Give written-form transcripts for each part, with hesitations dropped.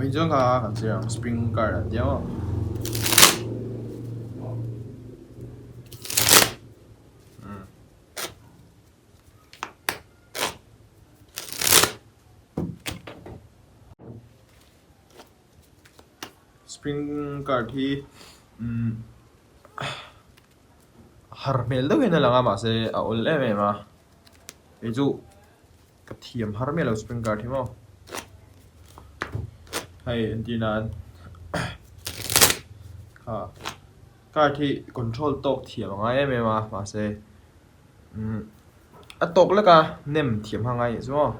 Vawiin chuan kha kan zir ang spring card an tia maw. Spring card hi umm har hmel deuh hian a lang a mahse a awl em em a kei chu ka thiam har miah lo spring card hi maw hei entir nan kha card hi control tawk thiam a ngai em em a mahse umm a tawk lek a nem thiam kha a ngai anih chu maw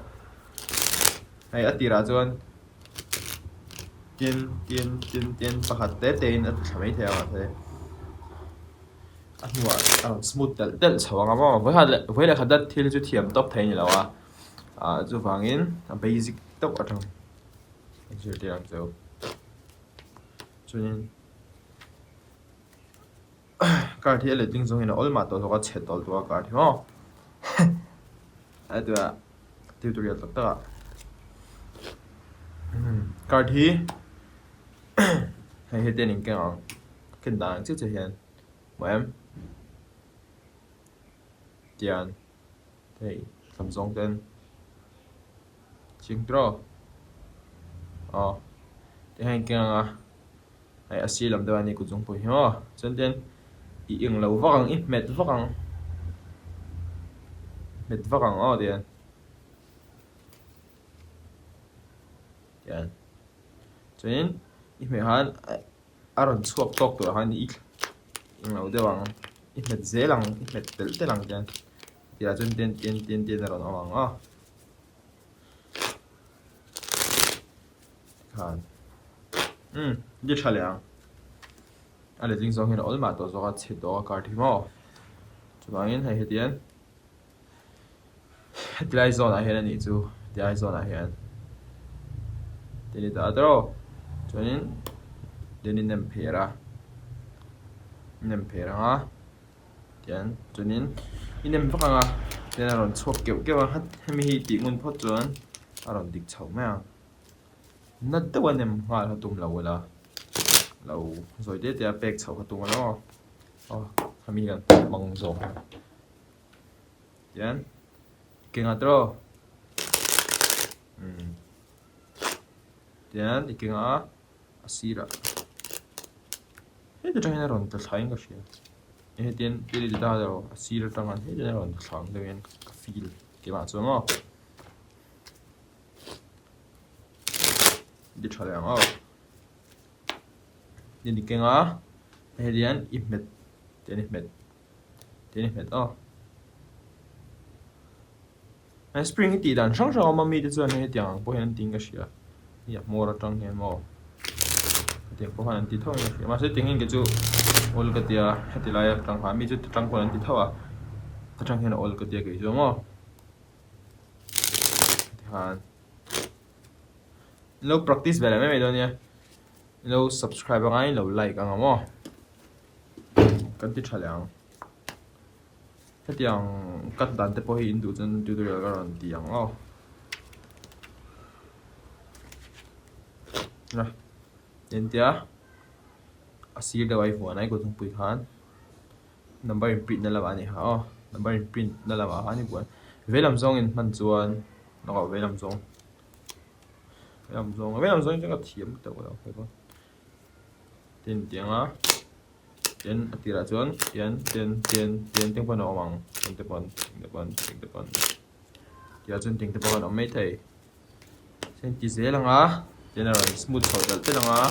hei a tirah chuan tin tin tin tin pakhat te te in a ti thla maithei a mahse a hnuah a rawn smooth telh telh chho ang a maw vawikhat leh vawi leh khat dat thil chu thiam tawp thei a ni lo a ah chuvangin a basic deuh atang a zirtir ang chu chuanin Card hi a letling zawng hian a awl mah tawh zawk a chhe tawlh tawh a card hi maw a tia tutorial tak tak ah card hi hei heti an inkeng ang ken dan ang chiah chiah hian hmu em tian hei thlam zawng ten ching tawh aw tihian a inkeng ang a. Hei a sir lam deuh a ni kut zungpui hi maw chuan ten i eng lo vak ang i hmet vak ang hmet vak ang aw tihian tihian chuanin i hmeh khan a rawn chhuak tawk tur ah khan i eng lo deuh ang i hmet zel ang i hmet telh telh ang tihian tihah chuan ten ten ten ten a rawn awm ang aw. Khan umm di tha leh ang a letling zawng hian a awl mah tawh zawk a chhe tawh a card hi maw chuvangin hei hetiang hetilai zawn ah hian a nih chu hetilai zawn ah hian ti ni ta tawh chuanin tin i nem pher a nem pher ang a. Tian chuanin i nem vak ang a tian a rawn chhuak keuh keuh a hemi hi tih ngun phawt chuan a rawn dik chho mai ang na deuh a nem nghal kha tum lo ila lo zawi te te a pek chhoh kha tum ila aw aw hemi hian hmang zawk tian i keng a tawh umm tian i keng a a sirah heti atang hian a rawn tla thlain ka hria hetian thil ti ta lo a sir atang hian heti hian a rawn tla thla ang deuh hian ka feel keimah chuan maw ti tha leh ang aw ni ni keng a heti hian i hmet tian i hmet tian i hmet aw He spring hi tih dan hrang hrang a awm a mite chuan hei hetiang ang pawh hian an tiin ka hria hei a hmawr atang hian maw hetiang pawh khan an ti tho in ka hria mahse hetiang hian kei chu awl ka tia heti lai atang khan mi chu ti tang pawn an ti tho a ta tang hian awl ka tia kei chu maw tikhan in lo practice ve leh mai mai dawn nia in lo subscribe anga in lo like anga maw kan ti tha leh ang. Hetiang cut dan te pawh hi in duh chuan tutorial ka rawn ti ang aw. Na entia a sir deuh a i vuan a i kut zungpui khan number in print na lamah a ni kha aw number in print na lamah khan i vuan veilam zawng in hman chuan lawk ah veilam zawng veilam zawng veilam zawng hi chuan ka thiam deuh lo hei pawh tin tiang a. Tin a tirah chuan tian tian tian tian teng pawn a awm ang tiang te pawn tiang te pawn tiang te pawn tirah chuan tiang te pawh an awm maithei chuan ti zel ang a tin a rawn smooth chho telh telh ang a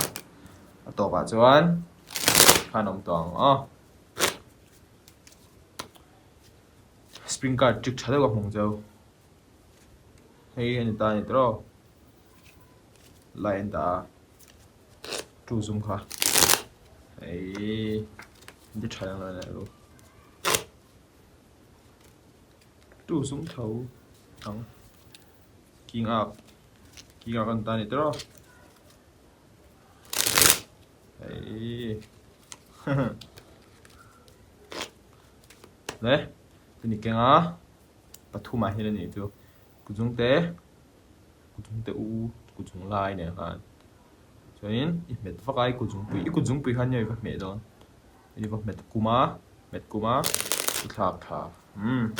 a tawpah chuan khan a awm tawh ang aw spring card trick tha deuh a hmang cheu hei a ni ta a ni tawh line dah a. Tu zum kha ei di tha ang le ru tu zum tho ang king up king up an ta ni tawh ei le tuni kenga pathum ah hian ani chu kuzungte kuzungte u kuzung lai nen khan. Chuanin i hmet vak a, i kut zungpui, i kut zungpui khan nia i va hmeh dawn. I va hmet kum a, hmet kum a, i thlak tha. Umm.